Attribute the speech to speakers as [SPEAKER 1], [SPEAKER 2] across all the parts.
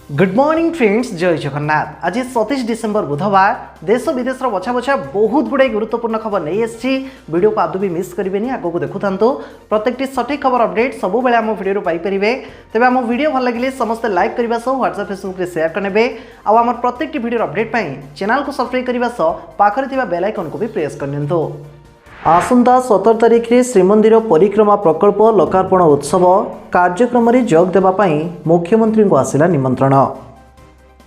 [SPEAKER 1] Good morning friends, ଜୟ ଜଗନ୍ନାଥ। ଆଜି 27 December, ବୁଧବାର। ଦେଶ ବିଦେଶର ବଛା ବଛା ବହୁତ ଗୁଡ଼ାଏ ଗୁରୁତ୍ୱପୂର୍ଣ୍ଣ ଖବର ନେଇ ଆସିଛି। ଭିଡ଼ିଓକୁ ଆଦୌ ବି ମିସ୍ କରିବେନି, ଆଗକୁ ଦେଖୁଥାନ୍ତୁ। ପ୍ରତ୍ୟେକଟି ସଠିକ୍ ଖବର ଅପଡେଟ୍ ସବୁବେଳେ ଆମ ଭିଡ଼ିଓରୁ ପାଇପାରିବେ। ତେବେ ଆମ ଭିଡ଼ିଓ ଭଲ ଲାଗିଲେ ସମସ୍ତେ ଲାଇକ୍ କରିବା ସହ ହ୍ୱାଟ୍ସଆପ୍, ଫେସବୁକ୍ରେ ସେୟାର କରିନେବେ। ଆଉ ଆମର ପ୍ରତ୍ୟେକଟି ଭିଡ଼ିଓର ଅପଡେଟ୍ ପାଇଁ ଚ୍ୟାନେଲକୁ ସବସ୍କ୍ରାଇବ୍ କରିବା ସହ ପାଖରେ ଥିବା ବେଲ୍ ଆଇକନ୍କୁ ବି ପ୍ରେସ୍ କରିନିଅନ୍ତୁ। ଆସନ୍ତା 17 ତାରିଖରେ ଶ୍ରୀମନ୍ଦିର ପରିକ୍ରମା ପ୍ରକଳ୍ପ ଲୋକାର୍ପଣ ଉତ୍ସବ କାର୍ଯ୍ୟକ୍ରମରେ ଯୋଗ ଦେବା ପାଇଁ ମୁଖ୍ୟମନ୍ତ୍ରୀଙ୍କୁ ଆସିଲା ନିମନ୍ତ୍ରଣ।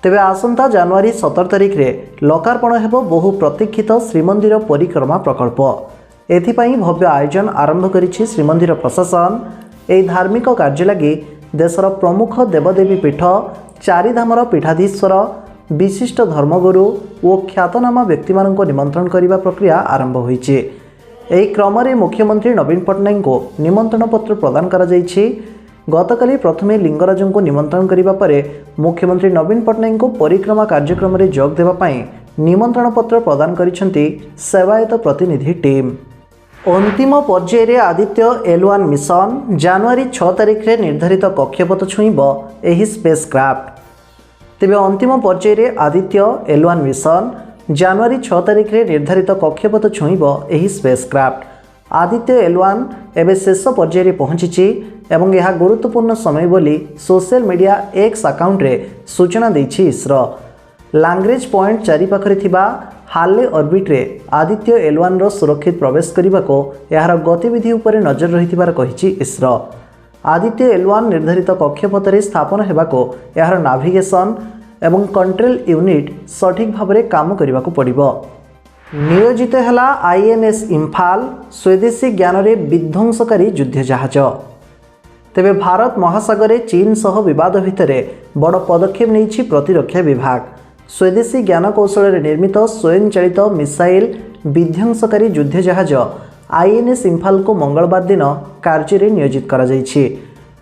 [SPEAKER 1] ତେବେ ଆସନ୍ତା ଜାନୁଆରୀ 17 ତାରିଖରେ ଲୋକାର୍ପଣ ହେବ ବହୁ ପ୍ରତୀକ୍ଷିତ ଶ୍ରୀମନ୍ଦିର ପରିକ୍ରମା ପ୍ରକଳ୍ପ। ଏଥିପାଇଁ ଭବ୍ୟ ଆୟୋଜନ ଆରମ୍ଭ କରିଛି ଶ୍ରୀମନ୍ଦିର ପ୍ରଶାସନ। ଏହି ଧାର୍ମିକ କାର୍ଯ୍ୟ ଲାଗି ଦେଶର ପ୍ରମୁଖ ଦେବଦେବୀ ପୀଠ ଚାରିଧାମର ପୀଠାଧୀଶ୍ୱର, ବିଶିଷ୍ଟ ଧର୍ମଗୁରୁ ଓ ଖ୍ୟାତନାମା ବ୍ୟକ୍ତିମାନଙ୍କୁ ନିମନ୍ତ୍ରଣ କରିବା ପ୍ରକ୍ରିୟା ଆରମ୍ଭ ହୋଇଛି। ଏହି କ୍ରମରେ ମୁଖ୍ୟମନ୍ତ୍ରୀ ନବୀନ ପଟ୍ଟନାୟକଙ୍କୁ ନିମନ୍ତ୍ରଣ ପତ୍ର ପ୍ରଦାନ କରାଯାଇଛି। ଗତକାଲି ପ୍ରଥମେ ଲିଙ୍ଗରାଜଙ୍କୁ ନିମନ୍ତ୍ରଣ କରିବା ପରେ ମୁଖ୍ୟମନ୍ତ୍ରୀ ନବୀନ ପଟ୍ଟନାୟକଙ୍କୁ ପରିକ୍ରମା କାର୍ଯ୍ୟକ୍ରମରେ ଯୋଗ ଦେବା ପାଇଁ ନିମନ୍ତ୍ରଣ ପତ୍ର ପ୍ରଦାନ କରିଛନ୍ତି ସେବାୟତ ପ୍ରତିନିଧି ଟିମ୍। ଅନ୍ତିମ ପର୍ଯ୍ୟାୟରେ ଆଦିତ୍ୟ ଏଲ୍ 1 ମିଶନ। ଜାନୁଆରୀ 6 ତାରିଖରେ ନିର୍ଦ୍ଧାରିତ କକ୍ଷପଥ ଛୁଇଁବ ଏହି ସ୍ପେସ୍ କ୍ରାଫ୍ଟ। ତେବେ ଅନ୍ତିମ ପର୍ଯ୍ୟାୟରେ ଆଦିତ୍ୟ ଏଲ୍ 1 ମିଶନ। ଜାନୁଆରୀ 6 ତାରିଖରେ ନିର୍ଦ୍ଧାରିତ କକ୍ଷପଥ ଛୁଇଁବ ଏହି ସ୍ପେସ୍ କ୍ରାଫ୍ଟ। ଆଦିତ୍ୟ ଏଲ୍ 1 ଏବେ ଶେଷ ପର୍ଯ୍ୟାୟରେ ପହଞ୍ଚିଛି ଏବଂ ଏହା ଗୁରୁତ୍ୱପୂର୍ଣ୍ଣ ସମୟ ବୋଲି ସୋସିଆଲ ମିଡ଼ିଆ ଏକ୍ସ ଆକାଉଣ୍ଟରେ ସୂଚନା ଦେଇଛି ଇସ୍ରୋ। ଲାଗ୍ରେଞ୍ଜ ପଏଣ୍ଟ ଚାରିପାଖରେ ଥିବା ହାଲୋ ଅର୍ବିଟ୍ରେ ଆଦିତ୍ୟ ଏଲ୍ 1ର ସୁରକ୍ଷିତ ପ୍ରବେଶ କରିବାକୁ ଏହାର ଗତିବିଧି ଉପରେ ନଜର ରହିଥିବାର କହିଛି ଇସ୍ରୋ। ଆଦିତ୍ୟ ଏଲ୍ 1 ନିର୍ଦ୍ଧାରିତ କକ୍ଷପଥରେ ସ୍ଥାପନ ହେବାକୁ ଏହାର ନାଭିଗେସନ୍ ଏବଂ କଣ୍ଟ୍ରୋଲ ୟୁନିଟ୍ ସଠିକ୍ ଭାବରେ କାମ କରିବାକୁ ପଡ଼ିବ। ନିୟୋଜିତ ହେଲା ଆଇଏନ୍ଏସ୍ ଇମ୍ଫାଲ, ସ୍ୱଦେଶୀ ଜ୍ଞାନରେ ବିଧ୍ୱଂସକାରୀ ଯୁଦ୍ଧ ଜାହାଜ। ତେବେ ଭାରତ ମହାସାଗରରେ ଚୀନ ସହ ବିବାଦ ଭିତରେ ବଡ଼ ପଦକ୍ଷେପ ନେଇଛି ପ୍ରତିରକ୍ଷା ବିଭାଗ। ସ୍ୱଦେଶୀ ଜ୍ଞାନକୌଶଳରେ ନିର୍ମିତ ସ୍ୱୟଂଚାଳିତ ମିସାଇଲ ବିଧ୍ୱଂସକାରୀ ଯୁଦ୍ଧ ଜାହାଜ ଆଇଏନ୍ଏସ୍ ଇମ୍ଫାଲକୁ ମଙ୍ଗଳବାର ଦିନ କାର୍ଯ୍ୟରେ ନିୟୋଜିତ କରାଯାଇଛି।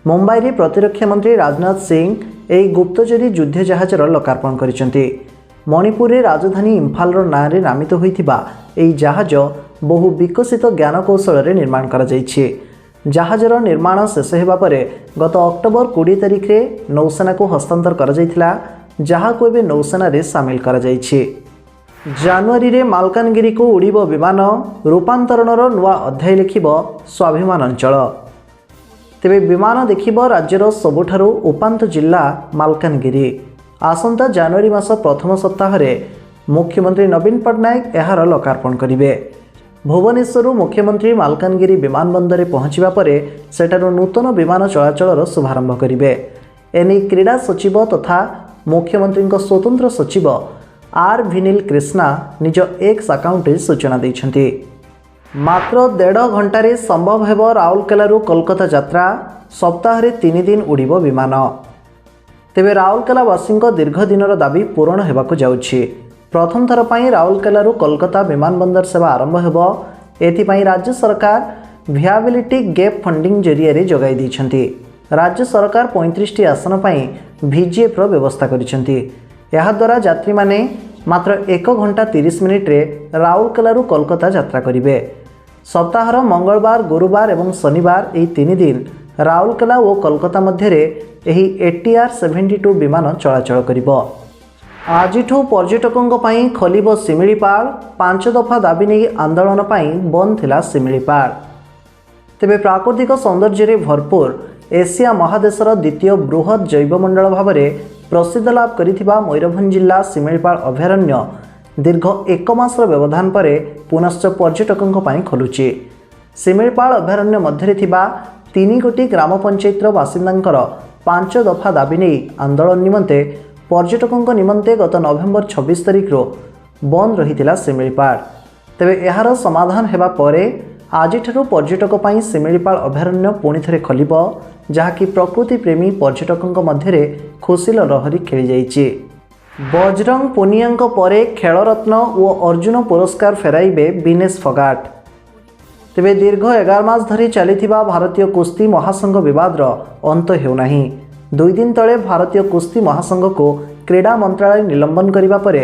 [SPEAKER 1] ମୁମ୍ବାଇରେ ପ୍ରତିରକ୍ଷା ମନ୍ତ୍ରୀ ରାଜନାଥ ସିଂ ଏହି ଗୁପ୍ତଚରୀ ଯୁଦ୍ଧ ଜାହାଜର ଲୋକାର୍ପଣ କରିଛନ୍ତି। ମଣିପୁରରେ ରାଜଧାନୀ ଇମ୍ଫାଲର ନାଁରେ ନାମିତ ହୋଇଥିବା ଏହି ଜାହାଜ ବହୁ ବିକଶିତ ଜ୍ଞାନକୌଶଳରେ ନିର୍ମାଣ କରାଯାଇଛି। ଜାହାଜର ନିର୍ମାଣ ଶେଷ ହେବା ପରେ ଗତ ଅକ୍ଟୋବର 20 ତାରିଖରେ ନୌସେନାକୁ ହସ୍ତାନ୍ତର କରାଯାଇଥିଲା, ଯାହାକୁ ଏବେ ନୌସେନାରେ ସାମିଲ କରାଯାଇଛି। ଜାନୁଆରୀରେ ମାଲକାନଗିରିକୁ ଉଡ଼ିବ ବିମାନ, ରୂପାନ୍ତରଣର ନୂଆ ଅଧ୍ୟାୟ ଲେଖିବ ସ୍ୱାଭିମାନ ଅଞ୍ଚଳ। ତେବେ ବିମାନ ଦେଖିବ ରାଜ୍ୟର ସବୁଠାରୁ ଉପାନ୍ତ ଜିଲ୍ଲା ମାଲକାନଗିରି। ଆସନ୍ତା ଜାନୁଆରୀ ମାସ ପ୍ରଥମ ସପ୍ତାହରେ ମୁଖ୍ୟମନ୍ତ୍ରୀ ନବୀନ ପଟ୍ଟନାୟକ ଏହାର ଲୋକାର୍ପଣ କରିବେ। ଭୁବନେଶ୍ୱରରୁ ମୁଖ୍ୟମନ୍ତ୍ରୀ ମାଲକାନଗିରି ବିମାନ ବନ୍ଦରରେ ପହଞ୍ଚିବା ପରେ ସେଠାରୁ ନୂତନ ବିମାନ ଚଳାଚଳର ଶୁଭାରମ୍ଭ କରିବେ। ଏନେଇ କ୍ରୀଡ଼ା ସଚିବ ତଥା ମୁଖ୍ୟମନ୍ତ୍ରୀଙ୍କ ସ୍ୱତନ୍ତ୍ର ସଚିବ ଆର୍ ଭିନିଲ କ୍ରିଷ୍ଣା ନିଜ ଏକ୍ସ ଆକାଉଣ୍ଟରେ ସୂଚନା ଦେଇଛନ୍ତି। ମାତ୍ର ଦେଢ଼ ଘଣ୍ଟାରେ ସମ୍ଭବ ହେବ ରାଉରକେଲାରୁ କୋଲକାତା ଯାତ୍ରା, ସପ୍ତାହରେ 3 ଦିନ ଉଡ଼ିବ ବିମାନ। ତେବେ ରାଉରକେଲାବାସୀଙ୍କ ଦୀର୍ଘ ଦିନର ଦାବି ପୂରଣ ହେବାକୁ ଯାଉଛି। ପ୍ରଥମ ଥର ପାଇଁ ରାଉରକେଲାରୁ କୋଲକାତା ବିମାନ ବନ୍ଦର ସେବା ଆରମ୍ଭ ହେବ। ଏଥିପାଇଁ ରାଜ୍ୟ ସରକାର ଭିଆବିଲିଟି ଗେପ୍ ଫଣ୍ଡିଂ ଜରିଆରେ ଯୋଗାଇ ଦେଇଛନ୍ତି। ରାଜ୍ୟ ସରକାର 35ଟି ଆସନ ପାଇଁ ଭିଜିଏଫ୍ର ବ୍ୟବସ୍ଥା କରିଛନ୍ତି। ଏହାଦ୍ୱାରା ଯାତ୍ରୀମାନେ ମାତ୍ର 1 ଘଣ୍ଟା 30 ମିନିଟ୍ରେ ରାଉରକେଲାରୁ କୋଲକାତା ଯାତ୍ରା କରିବେ। ସପ୍ତାହର ମଙ୍ଗଳବାର, ଗୁରୁବାର ଏବଂ ଶନିବାର, ଏହି 3 ଦିନ ରାଉରକେଲା ଓ କୋଲକାତା ମଧ୍ୟରେ ଏହି ଏଟିଆର୍ 72 ବିମାନ ଚଳାଚଳ କରିବ। ଆଜିଠୁ ପର୍ଯ୍ୟଟକଙ୍କ ପାଇଁ ଖୋଲିବ ଶିମିଳିପାଳ। 5 ଦଫା ଦାବି ନେଇ ଆନ୍ଦୋଳନ ପାଇଁ ବନ୍ଦ ଥିଲା ଶିମିଳିପାଳ। ତେବେ ପ୍ରାକୃତିକ ସୌନ୍ଦର୍ଯ୍ୟରେ ଭରପୁର ଏସିଆ ମହାଦେଶର ଦ୍ୱିତୀୟ ବୃହତ୍ ଜୈବମଣ୍ଡଳ ଭାବରେ ପ୍ରସିଦ୍ଧ ଲାଭ କରିଥିବା ମୟୂରଭଞ୍ଜ ଜିଲ୍ଲା ଶିମିଳିପାଳ ଅଭୟାରଣ୍ୟ ଦୀର୍ଘ ଏକ ମାସର ବ୍ୟବଧାନ ପରେ ପୁନଶ୍ଚ ପର୍ଯ୍ୟଟକଙ୍କ ପାଇଁ ଖୋଲୁଛି। ଶିମିଳିପାଳ ଅଭୟାରଣ୍ୟ ମଧ୍ୟରେ ଥିବା ତିନି ଗୋଟି ଗ୍ରାମ ପଞ୍ଚାୟତର ବାସିନ୍ଦାଙ୍କର 5 ଦଫା ଦାବି ନେଇ ଆନ୍ଦୋଳନ ନିମନ୍ତେ ପର୍ଯ୍ୟଟକଙ୍କ ନିମନ୍ତେ ଗତ ନଭେମ୍ବର 26 ତାରିଖରୁ ବନ୍ଦ ରହିଥିଲା ଶିମିଳିପାଳ। ତେବେ ଏହାର ସମାଧାନ ହେବା ପରେ ଆଜିଠାରୁ ପର୍ଯ୍ୟଟକ ପାଇଁ ଶିମିଳିପାଳ ଅଭୟାରଣ୍ୟ ପୁଣି ଥରେ ଖୋଲିବ, ଯାହାକି ପ୍ରକୃତି ପ୍ରେମୀ ପର୍ଯ୍ୟଟକଙ୍କ ମଧ୍ୟରେ ଖୁସିର ଲହରୀ ଖେଳିଯାଇଛି। ବଜରଙ୍ଗ ପୁନିଆଙ୍କ ପରେ ଖେଳରତ୍ନ ଓ ଅର୍ଜୁନ ପୁରସ୍କାର ଫେରାଇବେ ବିନେଶ ଫୋଗାଟ। ତେବେ ଦୀର୍ଘ 11 ମାସ ଧରି ଚାଲିଥିବା ଭାରତୀୟ କୁସ୍ତି ମହାସଂଘ ବିବାଦର ଅନ୍ତ ହେଉନାହିଁ। 2 ଦିନ ତଳେ ଭାରତୀୟ କୁସ୍ତି ମହାସଂଘକୁ କ୍ରୀଡ଼ା ମନ୍ତ୍ରାଳୟ ନିଲମ୍ବନ କରିବା ପରେ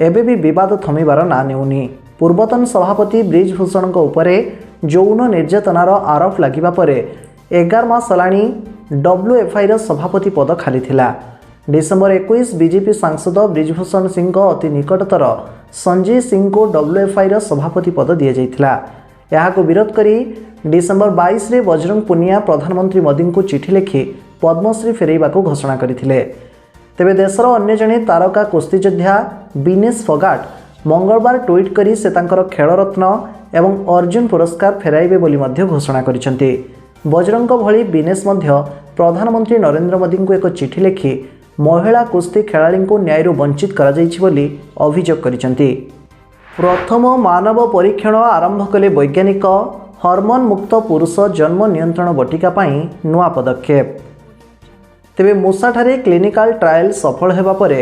[SPEAKER 1] ଏବେ ବି ବିବାଦ ଥମିବାର ନାଁ ନେଉନି। ପୂର୍ବତନ ସଭାପତି ବ୍ରିଜ ଭୂଷଣଙ୍କ ଉପରେ ଯୌନ ନିର୍ଯାତନାର ଆରୋପ ଲାଗିବା ପରେ 11 ମାସ ହେଲାଣି ଡବ୍ଲ୍ୟୁଏଫ୍ଆଇର ସଭାପତି ପଦ ଖାଲି ଥିଲା। ଡିସେମ୍ବର 21 ବିଜେପି ସାଂସଦ ବ୍ରିଜଭୂଷଣ ସିଂଙ୍କ ଅତି ନିକଟତର ସଞ୍ଜୟ ସିଂଙ୍କୁ ଡବ୍ଲ୍ୟୁଏଫ୍ଆଇର ସଭାପତି ପଦ ଦିଆଯାଇଥିଲା। ଏହାକୁ ବିରୋଧ କରି ଡିସେମ୍ବର 22ରେ ବଜରଙ୍ଗ ପୁନିଆ ପ୍ରଧାନମନ୍ତ୍ରୀ ମୋଦିଙ୍କୁ ଚିଠି ଲେଖି ପଦ୍ମଶ୍ରୀ ଫେରାଇବାକୁ ଘୋଷଣା କରିଥିଲେ। ତେବେ ଦେଶର ଅନ୍ୟ ଜଣେ ତାରକା କୁସ୍ତିଯୋଦ୍ଧା ବିନେଶ ଫୋଗାଟ ମଙ୍ଗଳବାର ଟ୍ୱିଟ୍ କରି ସେ ତାଙ୍କର ଖେଳରତ୍ନ ଏବଂ ଅର୍ଜୁନ ପୁରସ୍କାର ଫେରାଇବେ ବୋଲି ମଧ୍ୟ ଘୋଷଣା କରିଛନ୍ତି। ବଜରଙ୍ଗଙ୍କ ଭଳି ବିନେଶ ମଧ୍ୟ ପ୍ରଧାନମନ୍ତ୍ରୀ ନରେନ୍ଦ୍ର ମୋଦିଙ୍କୁ ଏକ ଚିଠି ଲେଖି ମହିଳା କୁସ୍ତି ଖେଳାଳିଙ୍କୁ ନ୍ୟାୟରୁ ବଞ୍ଚିତ କରାଯାଇଛି ବୋଲି ଅଭିଯୋଗ କରିଛନ୍ତି। ପ୍ରଥମ ମାନବ ପରୀକ୍ଷଣ ଆରମ୍ଭ କଲେ ବୈଜ୍ଞାନିକ, ହରମୋନ୍ ମୁକ୍ତ ପୁରୁଷ ଜନ୍ମ ନିୟନ୍ତ୍ରଣ ବଟିକା ପାଇଁ ନୂଆ ପଦକ୍ଷେପ। ତେବେ ମୂଷାଠାରେ କ୍ଲିନିକାଲ ଟ୍ରାଏଲ୍ ସଫଳ ହେବା ପରେ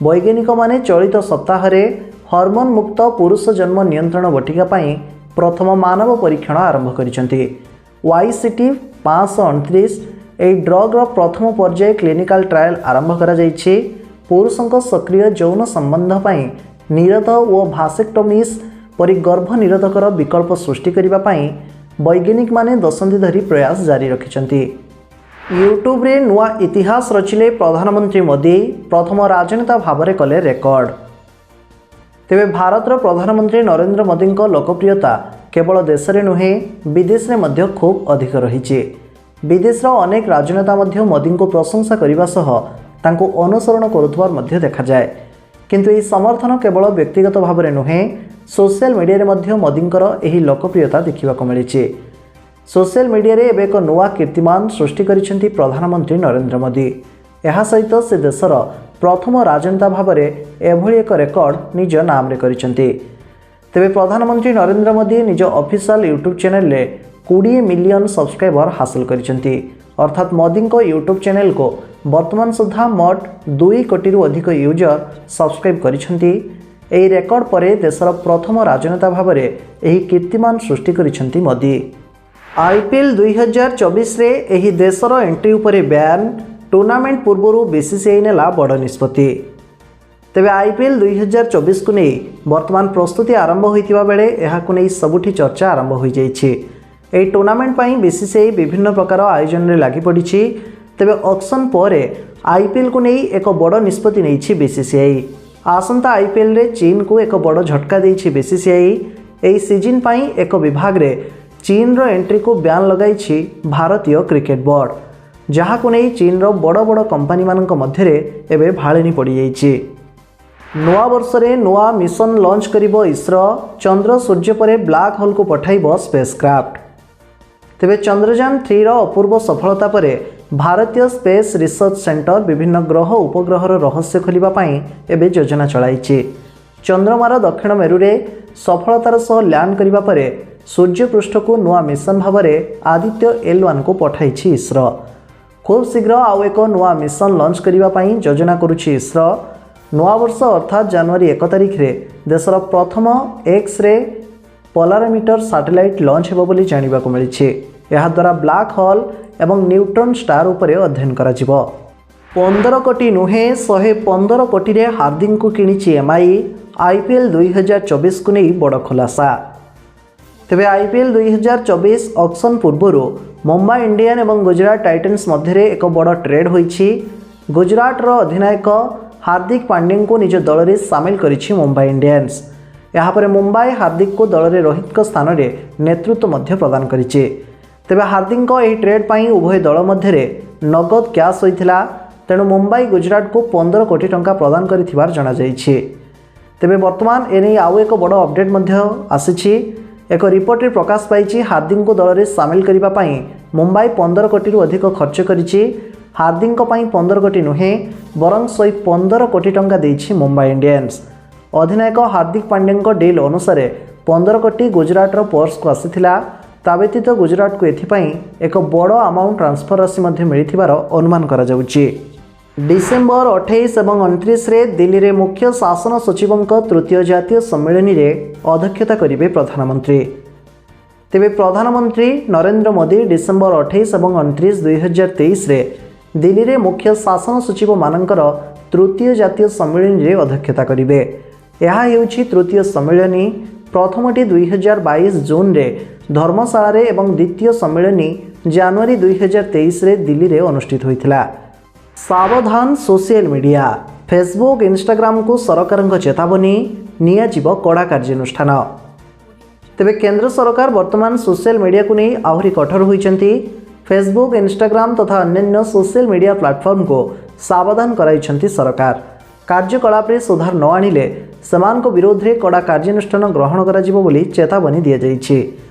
[SPEAKER 1] ବୈଜ୍ଞାନିକମାନେ ଚଳିତ ସପ୍ତାହରେ ହରମୋନ୍ ମୁକ୍ତ ପୁରୁଷ ଜନ୍ମ ନିୟନ୍ତ୍ରଣ ବଟିକା ପାଇଁ ପ୍ରଥମ ମାନବ ପରୀକ୍ଷଣ ଆରମ୍ଭ କରିଛନ୍ତି। ୱାଇସିଟି 529 ଏହି ଡ୍ରଗ୍ର ପ୍ରଥମ ପର୍ଯ୍ୟାୟ କ୍ଲିନିକାଲ ଟ୍ରାଏଲ୍ ଆରମ୍ଭ କରାଯାଇଛି। ପୁରୁଷଙ୍କ ସକ୍ରିୟ ଯୌନ ସମ୍ବନ୍ଧ ପାଇଁ ନିରୋଧ ଓ ଭାସେକ୍ଟୋମିସ୍ ପରି ଗର୍ଭ ନିରୋଧକର ବିକଳ୍ପ ସୃଷ୍ଟି କରିବା ପାଇଁ ବୈଜ୍ଞାନିକମାନେ ଦଶନ୍ଧି ଧରି ପ୍ରୟାସ ଜାରି ରଖିଛନ୍ତି। ୟୁଟ୍ୟୁବରେ ନୂଆ ଇତିହାସ ରଚିଲେ ପ୍ରଧାନମନ୍ତ୍ରୀ ମୋଦି, ପ୍ରଥମ ରାଜନେତା ଭାବରେ କଲେ ରେକର୍ଡ। ତେବେ ଭାରତର ପ୍ରଧାନମନ୍ତ୍ରୀ ନରେନ୍ଦ୍ର ମୋଦିଙ୍କ ଲୋକପ୍ରିୟତା କେବଳ ଦେଶରେ ନୁହେଁ, ବିଦେଶରେ ମଧ୍ୟ ଖୁବ୍ ଅଧିକ ରହିଛି। ବିଦେଶର ଅନେକ ରାଜନେତା ମଧ୍ୟ ମୋଦିଙ୍କୁ ପ୍ରଶଂସା କରିବା ସହ ତାଙ୍କୁ ଅନୁସରଣ କରୁଥିବାର ମଧ୍ୟ ଦେଖାଯାଏ। କିନ୍ତୁ ଏହି ସମର୍ଥନ କେବଳ ବ୍ୟକ୍ତିଗତ ଭାବରେ ନୁହେଁ, ସୋସିଆଲ ମିଡ଼ିଆରେ ମଧ୍ୟ ମୋଦିଙ୍କର ଏହି ଲୋକପ୍ରିୟତା ଦେଖିବାକୁ ମିଳିଛି। ସୋସିଆଲ ମିଡ଼ିଆରେ ଏବେ ଏକ ନୂଆ କୀର୍ତ୍ତିମାନ ସୃଷ୍ଟି କରିଛନ୍ତି ପ୍ରଧାନମନ୍ତ୍ରୀ ନରେନ୍ଦ୍ର ମୋଦି। ଏହା ସହିତ ସେ ଦେଶର ପ୍ରଥମ ରାଜନେତା ଭାବରେ ଏଭଳି ଏକ ରେକର୍ଡ ନିଜ ନାମରେ କରିଛନ୍ତି। ତେବେ ପ୍ରଧାନମନ୍ତ୍ରୀ ନରେନ୍ଦ୍ର ମୋଦି ନିଜ ଅଫିସିଆଲ ୟୁଟ୍ୟୁବ୍ ଚ୍ୟାନେଲରେ 20 ମିଲିୟନ ସବସ୍କ୍ରାଇବର ହାସଲ କରିଛନ୍ତି। ଅର୍ଥାତ୍ ମୋଦିଙ୍କ ୟୁଟ୍ୟୁବ୍ ଚ୍ୟାନେଲକୁ ବର୍ତ୍ତମାନ ସୁଦ୍ଧା ମୋଟ 2 କୋଟିରୁ ଅଧିକ ୟୁଜର ସବସ୍କ୍ରାଇବ୍ କରିଛନ୍ତି। ଏହି ରେକର୍ଡ ପରେ ଦେଶର ପ୍ରଥମ ରାଜନେତା ଭାବରେ ଏହି କୀର୍ତ୍ତିମାନ ସୃଷ୍ଟି କରିଛନ୍ତି ମୋଦି। ଆଇପିଏଲ୍ 2024ରେ ଏହି ଦେଶର ଏଣ୍ଟ୍ରି ଉପରେ ବ୍ୟାନ୍, ଟୁର୍ଣ୍ଣାମେଣ୍ଟ ପୂର୍ବରୁ ବିସିସିଆଇ ନେଲା ବଡ଼ ନିଷ୍ପତ୍ତି। ତେବେ ଆଇପିଏଲ୍ 2024କୁ ନେଇ ବର୍ତ୍ତମାନ ପ୍ରସ୍ତୁତି ଆରମ୍ଭ ହୋଇଥିବା ବେଳେ ଏହାକୁ ନେଇ ସବୁଠି ଚର୍ଚ୍ଚା ଆରମ୍ଭ ହୋଇଯାଇଛି। ଏହି ଟୁର୍ଣ୍ଣାମେଣ୍ଟ ପାଇଁ ବିସିସିଆଇ ବିଭିନ୍ନ ପ୍ରକାର ଆୟୋଜନରେ ଲାଗିପଡ଼ିଛି। ତେବେ ଅକ୍ସନ୍ ପରେ ଆଇପିଏଲ୍କୁ ନେଇ ଏକ ବଡ଼ ନିଷ୍ପତ୍ତି ନେଇଛି ବିସିସିଆଇ। ଆସନ୍ତା ଆଇପିଏଲ୍ରେ ଚୀନକୁ ଏକ ବଡ଼ ଝଟକା ଦେଇଛି ବିସିସିଆଇ। ଏହି ସିଜିନ୍ ପାଇଁ ଏକ ବିଭାଗରେ ଚୀନର ଏଣ୍ଟ୍ରିକୁ ବ୍ୟାନ୍ ଲଗାଇଛି ଭାରତୀୟ କ୍ରିକେଟ ବୋର୍ଡ, ଯାହାକୁ ନେଇ ଚୀନର ବଡ଼ ବଡ଼ କମ୍ପାନୀମାନଙ୍କ ମଧ୍ୟରେ ଏବେ ଭାଳେଣି ପଡ଼ିଯାଇଛି। ନୂଆ ବର୍ଷରେ ନୂଆ ମିଶନ ଲଞ୍ଚ କରିବ ଇସ୍ରୋ, ଚନ୍ଦ୍ର ସୂର୍ଯ୍ୟ ପରେ ବ୍ଲାକ୍ ହୋଲ୍କୁ ପଠାଇବ ସ୍ପେସ୍ କ୍ରାଫ୍ଟ। ତେବେ ଚନ୍ଦ୍ରଯାନ 3ର ଅପୂର୍ବ ସଫଳତା ପରେ ଭାରତୀୟ ସ୍ପେସ୍ ରିସର୍ଚ୍ଚ ସେଣ୍ଟର ବିଭିନ୍ନ ଗ୍ରହ ଉପଗ୍ରହର ରହସ୍ୟ ଖୋଲିବା ପାଇଁ ଏବେ ଯୋଜନା ଚଳାଇଛି। ଚନ୍ଦ୍ରମାର ଦକ୍ଷିଣ ମେରୁରେ ସଫଳତାର ସହ ଲ୍ୟାଣ୍ଡ କରିବା ପରେ ସୂର୍ଯ୍ୟପୃଷ୍ଠକୁ ନୂଆ ମିଶନ ଭାବରେ ଆଦିତ୍ୟ ଏଲ୍ 1କୁ ପଠାଇଛି ଇସ୍ରୋ। ଖୁବ୍ ଶୀଘ୍ର ଆଉ ଏକ ନୂଆ ମିଶନ ଲଞ୍ଚ କରିବା ପାଇଁ ଯୋଜନା କରୁଛି ଇସ୍ରୋ। ନୂଆବର୍ଷ ଅର୍ଥାତ୍ ଜାନୁଆରୀ 1 ତାରିଖରେ ଦେଶର ପ୍ରଥମ ଏକ୍ସରେ ପୋଲାରିମିଟର ସାଟେଲାଇଟ୍ ଲଞ୍ଚ ହେବ ବୋଲି ଜାଣିବାକୁ ମିଳିଛି। ଏହାଦ୍ୱାରା ବ୍ଲାକ୍ ହୋଲ୍ ଏବଂ ନ୍ୟୁଟ୍ରନ୍ ଷ୍ଟାର ଉପରେ ଅଧ୍ୟୟନ କରାଯିବ। 15 କୋଟି ନୁହେଁ, 115 କୋଟିରେ ହାର୍ଦ୍ଦିକଙ୍କୁ କିଣିଛି ଏମ୍ଆଇ, ଆଇପିଏଲ୍ 2024କୁ ନେଇ ବଡ଼ ଖୁଲାସା। ତେବେ ଆଇପିଏଲ୍ 2024 ଅକ୍ସନ୍ ପୂର୍ବରୁ ମୁମ୍ବାଇ ଇଣ୍ଡିଆନ୍ ଏବଂ ଗୁଜରାଟ ଟାଇଟନ୍ସ ମଧ୍ୟରେ ଏକ ବଡ଼ ଟ୍ରେଡ୍ ହୋଇଛି। ଗୁଜରାଟର ଅଧିନାୟକ ହାର୍ଦ୍ଦିକ ପାଣ୍ଡ୍ୟାଙ୍କୁ ନିଜ ଦଳରେ ସାମିଲ କରିଛି ମୁମ୍ବାଇ ଇଣ୍ଡିଆନ୍ସ। ଏହାପରେ ମୁମ୍ବାଇ ହାର୍ଦ୍ଦିକଙ୍କୁ ଦଳରେ ରୋହିତଙ୍କ ସ୍ଥାନରେ ନେତୃତ୍ୱ ମଧ୍ୟ ପ୍ରଦାନ କରିଛି। ତେବେ ହାର୍ଦ୍ଦିକଙ୍କ ଏହି ଟ୍ରେଡ୍ ପାଇଁ ଉଭୟ ଦଳ ମଧ୍ୟରେ ନଗଦ କ୍ୟାସ୍ ହୋଇଥିଲା। ତେଣୁ ମୁମ୍ବାଇ ଗୁଜରାଟକୁ 15 କୋଟି ଟଙ୍କା ପ୍ରଦାନ କରିଥିବାର ଜଣାଯାଇଛି। ତେବେ ବର୍ତ୍ତମାନ ଏନେଇ ଆଉ ଏକ ବଡ଼ ଅପଡେଟ୍ ମଧ୍ୟ ଆସିଛି। ଏକ ରିପୋର୍ଟରେ ପ୍ରକାଶ ପାଇଛି, ହାର୍ଦ୍ଦିକଙ୍କୁ ଦଳରେ ସାମିଲ କରିବା ପାଇଁ ମୁମ୍ବାଇ 15 କୋଟିରୁ ଅଧିକ ଖର୍ଚ୍ଚ କରିଛି। ହାର୍ଦ୍ଦିକଙ୍କ ପାଇଁ 15 କୋଟି ନୁହେଁ, ବରଂ 115 କୋଟି ଟଙ୍କା ଦେଇଛି ମୁମ୍ବାଇ ଇଣ୍ଡିଆନ୍ସ। ଅଧିନାୟକ ହାର୍ଦ୍ଦିକ ପାଣ୍ଡ୍ୟାଙ୍କ ଡିଲ୍ ଅନୁସାରେ 15 କୋଟି ଗୁଜରାଟର ପର୍ସକୁ ଆସିଥିଲା। ତା ବ୍ୟତୀତ ଗୁଜରାଟକୁ ଏଥିପାଇଁ ଏକ ବଡ଼ ଆମାଉଣ୍ଟ ଟ୍ରାନ୍ସଫର ରାଶି ମଧ୍ୟ ମିଳିଥିବାର ଅନୁମାନ କରାଯାଉଛି। ଡିସେମ୍ବର 28 ଏବଂ 29ରେ ଦିଲ୍ଲୀରେ ମୁଖ୍ୟ ଶାସନ ସଚିବଙ୍କ ତୃତୀୟ ଜାତୀୟ ସମ୍ମିଳନୀରେ ଅଧ୍ୟକ୍ଷତା କରିବେ ପ୍ରଧାନମନ୍ତ୍ରୀ। ତେବେ ପ୍ରଧାନମନ୍ତ୍ରୀ ନରେନ୍ଦ୍ର ମୋଦି ଡିସେମ୍ବର 28 ଏବଂ 29 2023ରେ ଦିଲ୍ଲୀରେ ମୁଖ୍ୟ ଶାସନ ସଚିବମାନଙ୍କର ତୃତୀୟ ଜାତୀୟ ସମ୍ମିଳନୀରେ ଅଧ୍ୟକ୍ଷତା କରିବେ। ଏହା ହେଉଛି ତୃତୀୟ ସମ୍ମିଳନୀ। ପ୍ରଥମଟି 2022 ଜୁନରେ ଧର୍ମଶାଳାରେ ଏବଂ ଦ୍ୱିତୀୟ ସମ୍ମିଳନୀ ଜାନୁଆରୀ 2023ରେ ଦିଲ୍ଲୀରେ ଅନୁଷ୍ଠିତ ହୋଇଥିଲା। ସାବଧାନ ସୋସିଆଲ ମିଡ଼ିଆ, ଫେସବୁକ୍, ଇନଷ୍ଟାଗ୍ରାମକୁ ସରକାରଙ୍କ ଚେତାବନୀ, ନିଆଯିବ କଡ଼ା କାର୍ଯ୍ୟାନୁଷ୍ଠାନ। ତେବେ କେନ୍ଦ୍ର ସରକାର ବର୍ତ୍ତମାନ ସୋସିଆଲ ମିଡ଼ିଆକୁ ନେଇ ଆହୁରି କଠୋର ହୋଇଛନ୍ତି। ଫେସବୁକ୍, ଇନଷ୍ଟାଗ୍ରାମ ତଥା ଅନ୍ୟାନ୍ୟ ସୋସିଆଲ ମିଡ଼ିଆ ପ୍ଲାଟଫର୍ମକୁ ସାବଧାନ କରାଇଛନ୍ତି ସରକାର। କାର୍ଯ୍ୟକଳାପରେ ସୁଧାର ନ ଆଣିଲେ ସେମାନଙ୍କ ବିରୋଧରେ କଡ଼ା କାର୍ଯ୍ୟାନୁଷ୍ଠାନ ଗ୍ରହଣ କରାଯିବ ବୋଲି ଚେତାବନୀ ଦିଆଯାଇଛି।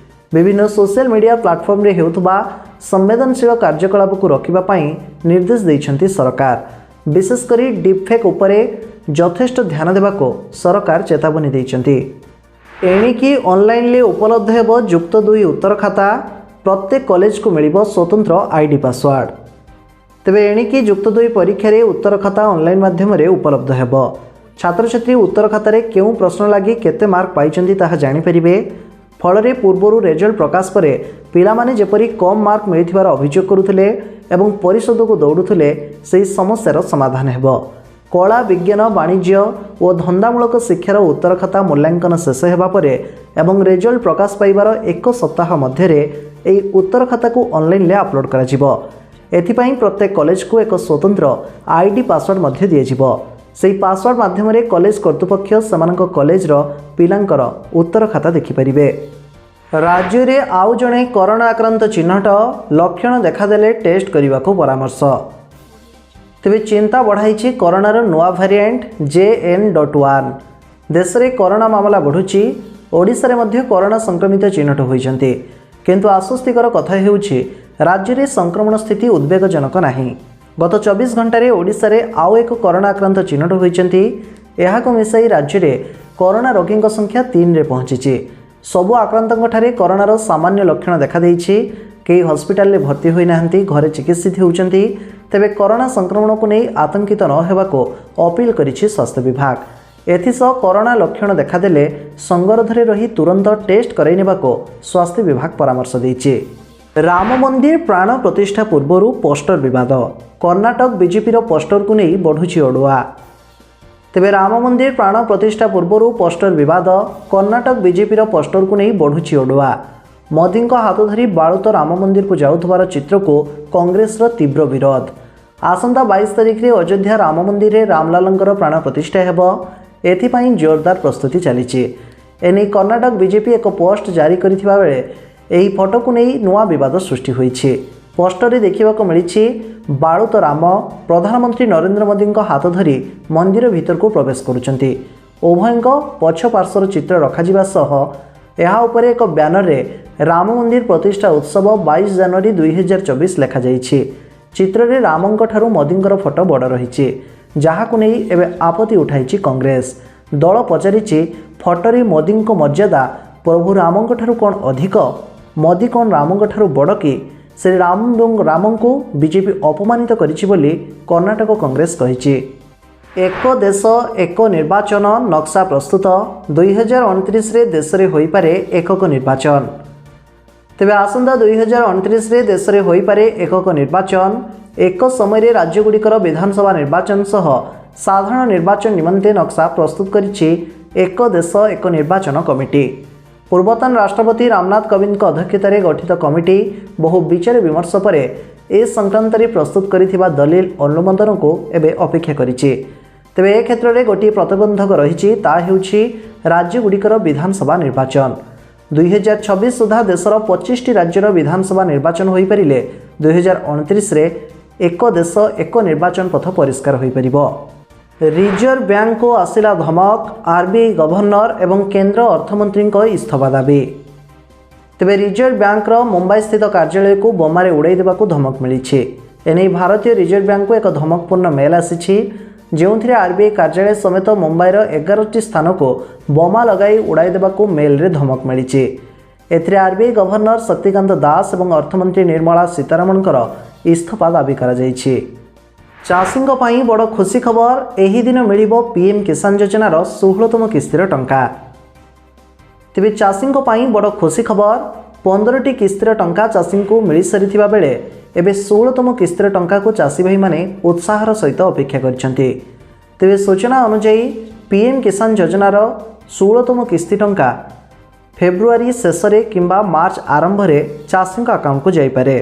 [SPEAKER 1] ବିଭିନ୍ନ ସୋସିଆଲ ମିଡ଼ିଆ ପ୍ଲାଟଫର୍ମରେ ହେଉଥିବା ସମ୍ବେଦନଶୀଳ କାର୍ଯ୍ୟକଳାପକୁ ରୋକିବା ପାଇଁ ନିର୍ଦ୍ଦେଶ ଦେଇଛନ୍ତି ସରକାର। ବିଶେଷ କରି ଡିପଫେକ୍ ଉପରେ ଯଥେଷ୍ଟ ଧ୍ୟାନ ଦେବାକୁ ସରକାର ଚେତାବନୀ ଦେଇଛନ୍ତି। ଏଣିକି ଅନଲାଇନରେ ଉପଲବ୍ଧ ହେବ ଯୁକ୍ତ ଦୁଇ ଉତ୍ତର ଖାତା, ପ୍ରତ୍ୟେକ କଲେଜକୁ ମିଳିବ ସ୍ୱତନ୍ତ୍ର ଆଇଡି ପାସୱାର୍ଡ଼। ତେବେ ଏଣିକି ଯୁକ୍ତ ଦୁଇ ପରୀକ୍ଷାରେ ଉତ୍ତର ଖାତା ଅନଲାଇନ୍ ମାଧ୍ୟମରେ ଉପଲବ୍ଧ ହେବ। ଛାତ୍ରଛାତ୍ରୀ ଉତ୍ତର ଖାତାରେ କେଉଁ ପ୍ରଶ୍ନ ଲାଗି କେତେ ମାର୍କ ପାଇଛନ୍ତି ତାହା ଜାଣିପାରିବେ। ଫଳରେ ପୂର୍ବରୁ ରେଜଲ୍ଟ ପ୍ରକାଶ ପରେ ପିଲାମାନେ ଯେପରି କମ୍ ମାର୍କ ମିଳିଥିବାର ଅଭିଯୋଗ କରୁଥିଲେ ଏବଂ ପରିଷଦକୁ ଦୌଡ଼ୁଥିଲେ, ସେହି ସମସ୍ୟାର ସମାଧାନ ହେବ। କଳା, ବିଜ୍ଞାନ, ବାଣିଜ୍ୟ ଓ ଧନ୍ଦାମୂଳକ ଶିକ୍ଷାର ଉତ୍ତର ଖାତା ମୂଲ୍ୟାଙ୍କନ ଶେଷ ହେବା ପରେ ଏବଂ ରେଜଲ୍ଟ ପ୍ରକାଶ ପାଇବାର ଏକ ସପ୍ତାହ ମଧ୍ୟରେ ଏହି ଉତ୍ତର ଖାତାକୁ ଅନଲାଇନରେ ଅପଲୋଡ଼ କରାଯିବ। ଏଥିପାଇଁ ପ୍ରତ୍ୟେକ କଲେଜକୁ ଏକ ସ୍ୱତନ୍ତ୍ର ଆଇଡି ପାସୱାର୍ଡ଼ ମଧ୍ୟ ଦିଆଯିବ। ସେହି ପାସୱାର୍ଡ଼ ମାଧ୍ୟମରେ କଲେଜ କର୍ତ୍ତୃପକ୍ଷ ସେମାନଙ୍କ କଲେଜର ପିଲାଙ୍କର ଉତ୍ତର ଖାତା ଦେଖିପାରିବେ। ରାଜ୍ୟରେ ଆଉ ଜଣେ କରୋନା ଆକ୍ରାନ୍ତ ଚିହ୍ନଟ, ଲକ୍ଷଣ ଦେଖାଦେଲେ ଟେଷ୍ଟ କରିବାକୁ ପରାମର୍ଶ। ତେବେ ଚିନ୍ତା ବଢ଼ାଇଛି କରୋନାର ନୂଆ ଭାରିଏଣ୍ଟ JN.1। ଦେଶରେ କରୋନା ମାମଲା ବଢ଼ୁଛି। ଓଡ଼ିଶାରେ ମଧ୍ୟ କରୋନା ସଂକ୍ରମିତ ଚିହ୍ନଟ ହୋଇଛନ୍ତି। କିନ୍ତୁ ଆଶ୍ୱସ୍ତିକର କଥା ହେଉଛି, ରାଜ୍ୟରେ ସଂକ୍ରମଣ ସ୍ଥିତି ଉଦ୍ବେଗଜନକ ନାହିଁ। ଗତ 24 ଘଣ୍ଟାରେ ଓଡ଼ିଶାରେ ଆଉ ଏକ କରୋନା ଆକ୍ରାନ୍ତ ଚିହ୍ନଟ ହୋଇଛନ୍ତି। ଏହାକୁ ମିଶାଇ ରାଜ୍ୟରେ କରୋନା ରୋଗୀଙ୍କ ସଂଖ୍ୟା 3ରେ ପହଞ୍ଚିଛି। ସବୁ ଆକ୍ରାନ୍ତଙ୍କଠାରେ କରୋନାର ସାମାନ୍ୟ ଲକ୍ଷଣ ଦେଖାଦେଇଛି। କେହି ହସ୍ପିଟାଲରେ ଭର୍ତ୍ତି ହୋଇନାହାନ୍ତି, ଘରେ ଚିକିତ୍ସିତ ହେଉଛନ୍ତି। ତେବେ କରୋନା ସଂକ୍ରମଣକୁ ନେଇ ଆତଙ୍କିତ ନ ହେବାକୁ ଅପିଲ କରିଛି ସ୍ୱାସ୍ଥ୍ୟ ବିଭାଗ। ଏଥିସହ କରୋନା ଲକ୍ଷଣ ଦେଖାଦେଲେ ସଙ୍ଗରୋଧରେ ରହି ତୁରନ୍ତ ଟେଷ୍ଟ କରାଇ ନେବାକୁ ସ୍ୱାସ୍ଥ୍ୟ ବିଭାଗ ପରାମର୍ଶ ଦେଇଛି। ରାମ ମନ୍ଦିର ପ୍ରାଣ ପ୍ରତିଷ୍ଠା ପୂର୍ବରୁ ପୋଷ୍ଟର ବିବାଦ, କର୍ଣ୍ଣାଟକ ବିଜେପିର ପୋଷ୍ଟରକୁ ନେଇ ବଢ଼ୁଛି ଅଡ଼ୁଆ। ତେବେ ରାମ ମନ୍ଦିର ପ୍ରାଣ ପ୍ରତିଷ୍ଠା ପୂର୍ବରୁ ପୋଷ୍ଟର ବିବାଦ, କର୍ଣ୍ଣାଟକ ବିଜେପିର ପୋଷ୍ଟରକୁ ନେଇ ବଢ଼ୁଛି ଅଡ଼ୁଆ। ମୋଦିଙ୍କ ହାତ ଧରି ବାଳୁତ ରାମ ମନ୍ଦିରକୁ ଯାଉଥିବାର ଚିତ୍ରକୁ କଂଗ୍ରେସର ତୀବ୍ର ବିରୋଧ। ଆସନ୍ତା 22 ତାରିଖରେ ଅଯୋଧ୍ୟା ରାମ ମନ୍ଦିରରେ ରାମଲାଲାଙ୍କର ପ୍ରାଣ ପ୍ରତିଷ୍ଠା ହେବ। ଏଥିପାଇଁ ଜୋରଦାର ପ୍ରସ୍ତୁତି ଚାଲିଛି। ଏନେଇ କର୍ଣ୍ଣାଟକ ବିଜେପି ଏକ ପୋଷ୍ଟ ଜାରି କରିଥିବା ବେଳେ ଏହି ଫଟୋକୁ ନେଇ ନୂଆ ବିବାଦ ସୃଷ୍ଟି ହୋଇଛି। ପୋଷ୍ଟରରେ ଦେଖିବାକୁ ମିଳିଛି, ବାଳୁତ ରାମ ପ୍ରଧାନମନ୍ତ୍ରୀ ନରେନ୍ଦ୍ର ମୋଦିଙ୍କ ହାତ ଧରି ମନ୍ଦିର ଭିତରକୁ ପ୍ରବେଶ କରୁଛନ୍ତି। ଉଭୟଙ୍କ ପଛ ପାର୍ଶ୍ୱର ଚିତ୍ର ରଖାଯିବା ସହ ଏହା ଉପରେ ଏକ ବ୍ୟାନରରେ ରାମ ମନ୍ଦିର ପ୍ରତିଷ୍ଠା ଉତ୍ସବ 22 ଜାନୁଆରୀ 2024 ଲେଖାଯାଇଛି। ଚିତ୍ରରେ ରାମଙ୍କଠାରୁ ମୋଦିଙ୍କର ଫଟୋ ବଡ଼ ରହିଛି, ଯାହାକୁ ନେଇ ଏବେ ଆପତ୍ତି ଉଠାଇଛି କଂଗ୍ରେସ। ଦଳ ପଚାରିଛି, ଫଟୋରେ ମୋଦିଙ୍କ ମର୍ଯ୍ୟାଦା ପ୍ରଭୁ ରାମଙ୍କଠାରୁ କ'ଣ ଅଧିକ? ମୋଦି କ'ଣ ରାମଙ୍କଠାରୁ ବଡ଼ କି? ଶ୍ରୀ ରାମ ଏବଂ ରାମଙ୍କୁ ବିଜେପି ଅପମାନିତ କରିଛି ବୋଲି କର୍ଣ୍ଣାଟକ କଂଗ୍ରେସ କହିଛି। ଏକ ଦେଶ ଏକ ନିର୍ବାଚନ ନକ୍ସା ପ୍ରସ୍ତୁତ, 2029ରେ ଦେଶରେ ହୋଇପାରେ ଏକକ ନିର୍ବାଚନ। ତେବେ ଆସନ୍ତା 2029ରେ ଦେଶରେ ହୋଇପାରେ ଏକକ ନିର୍ବାଚନ। ଏକ ସମୟରେ ରାଜ୍ୟଗୁଡ଼ିକର ବିଧାନସଭା ନିର୍ବାଚନ ସହ ସାଧାରଣ ନିର୍ବାଚନ ନିମନ୍ତେ ନକ୍ସା ପ୍ରସ୍ତୁତ କରିଛି ଏକ ଦେଶ ଏକ ନିର୍ବାଚନ କମିଟି। ପୂର୍ବତନ ରାଷ୍ଟ୍ରପତି ରାମନାଥ କୋବିନ୍ଦଙ୍କ ଅଧ୍ୟକ୍ଷତାରେ ଗଠିତ କମିଟି ବହୁ ବିଚାର ବିମର୍ଶ ପରେ ଏ ସଂକ୍ରାନ୍ତରେ ପ୍ରସ୍ତୁତ କରିଥିବା ଦଲିଲ ଅନୁମୋଦନକୁ ଏବେ ଅପେକ୍ଷା କରିଛି। ତେବେ ଏ କ୍ଷେତ୍ରରେ ଗୋଟିଏ ପ୍ରତିବନ୍ଧକ ରହିଛି, ତାହା ହେଉଛି ରାଜ୍ୟଗୁଡ଼ିକର ବିଧାନସଭା ନିର୍ବାଚନ। 2026 ସୁଦ୍ଧା ଦେଶର 25ଟି ରାଜ୍ୟର ବିଧାନସଭା ନିର୍ବାଚନ ହୋଇପାରିଲେ 2029ରେ ଏକ ଦେଶ ଏକ ନିର୍ବାଚନ ପଥ ପରିଷ୍କାର ହୋଇପାରିବ। ରିଜର୍ଭ ବ୍ୟାଙ୍କକୁ ଆସିଲା ଧମକ, ଆରବିଆଇ ଗଭର୍ଣ୍ଣର ଏବଂ କେନ୍ଦ୍ର ଅର୍ଥମନ୍ତ୍ରୀଙ୍କ ଇସ୍ତଫା ଦାବି। ତେବେ ରିଜର୍ଭ ବ୍ୟାଙ୍କର ମୁମ୍ବାଇସ୍ଥିତ କାର୍ଯ୍ୟାଳୟକୁ ବୋମାରେ ଉଡ଼ାଇ ଦେବାକୁ ଧମକ ମିଳିଛି। ଏନେଇ ଭାରତୀୟ ରିଜର୍ଭ ବ୍ୟାଙ୍କକୁ ଏକ ଧମକପୂର୍ଣ୍ଣ ମେଲ୍ ଆସିଛି, ଯେଉଁଥିରେ ଆରବିଆଇ କାର୍ଯ୍ୟାଳୟ ସମେତ ମୁମ୍ବାଇର 11ଟି ସ୍ଥାନକୁ ବୋମା ଲଗାଇ ଉଡ଼ାଇ ଦେବାକୁ ମେଲ୍ରେ ଧମକ ମିଳିଛି। ଏଥିରେ ଆରବିଆଇ ଗଭର୍ଣ୍ଣର ଶକ୍ତିକାନ୍ତ ଦାସ ଏବଂ ଅର୍ଥମନ୍ତ୍ରୀ ନିର୍ମଳା ସୀତାରମଣଙ୍କର ଇସ୍ତଫା ଦାବି କରାଯାଇଛି। ଚାଷୀଙ୍କ ପାଇଁ ବଡ଼ ଖୁସି ଖବର, ଏହି ଦିନ ମିଳିବ ପିଏମ୍ କିଷାନ ଯୋଜନାର 16ତମ କିସ୍ତିର ଟଙ୍କା। ତେବେ ଚାଷୀଙ୍କ ପାଇଁ ବଡ଼ ଖୁସି ଖବର, 15ଟି କିସ୍ତିର ଟଙ୍କା ଚାଷୀଙ୍କୁ ମିଳିସାରିଥିବା ବେଳେ ଏବେ 16ତମ କିସ୍ତିର ଟଙ୍କାକୁ ଚାଷୀ ଭାଇମାନେ ଉତ୍ସାହର ସହିତ ଅପେକ୍ଷା କରିଛନ୍ତି। ତେବେ ସୂଚନା ଅନୁଯାୟୀ ପିଏମ୍ କିଷାନ ଯୋଜନାର 16ତମ କିସ୍ତି ଟଙ୍କା ଫେବୃଆରୀ ଶେଷରେ କିମ୍ବା ମାର୍ଚ୍ଚ ଆରମ୍ଭରେ ଚାଷୀଙ୍କ ଆକାଉଣ୍ଟକୁ ଯାଇପାରେ।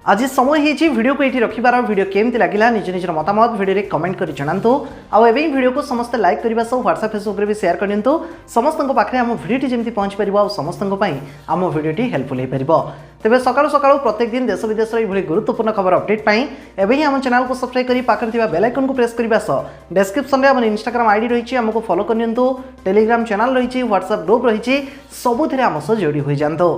[SPEAKER 1] ଆଜି ସମୟ ହେଇଛି ଭିଡ଼ିଓକୁ ଏଇଠି ରଖିବାର। ଭିଡ଼ିଓ କେମିତି ଲାଗିଲା, ନିଜ ନିଜର ମତାମତ ଭିଡ଼ିଓରେ କମେଣ୍ଟ କରି ଜଣାନ୍ତୁ। ଆଉ ଏବେ ହିଁ ଭିଡ଼ିଓକୁ ସମସ୍ତେ ଲାଇକ୍ କରିବା ସହ ହ୍ୱାଟ୍ସଆପ୍, ଫେସବୁକ୍ରେ ବି ସେୟାର କରିନିଅନ୍ତୁ, ସମସ୍ତଙ୍କ ପାଖରେ ଆମ ଭିଡ଼ିଓଟି ଯେମିତି ପହଞ୍ଚି ପାରିବ ଆଉ ସମସ୍ତଙ୍କ ପାଇଁ ଆମ ଭିଡ଼ିଓଟି ହେଲ୍ପଫୁଲ୍ ହୋଇପାରିବ। ତେବେ ସକାଳୁ ସକାଳୁ ପ୍ରତ୍ୟେକ ଦିନ ଦେଶ ବିଦେଶର ଏଇଭଳି ଗୁରୁତ୍ୱପୂର୍ଣ୍ଣ ଖବର ଅପଡେଟ୍ ପାଇଁ ଏବେ ହିଁ ଆମ ଚ୍ୟାନେଲକୁ ସବସ୍କ୍ରାଇବ୍ କରି ପାଖରେ ଥିବା ବେଲ୍ ଆଇକନ୍କୁ ପ୍ରେସ୍ କରିବା ସହ ଡେସ୍କ୍ରିପ୍ସନରେ ଆମର ଇନଷ୍ଟାଗ୍ରାମ ଆଇଡି ରହିଛି, ଆମକୁ ଫଲୋ କରିନିଅନ୍ତୁ। ଟେଲିଗ୍ରାମ ଚ୍ୟାନେଲ ରହିଛି, ହ୍ୱାଟ୍ସଆପ୍ ଗ୍ରୁପ୍ ରହିଛି, ସବୁଥିରେ ଆମ ସହ ଯୋଡ଼ି ହୋଇଯାଆନ୍ତୁ।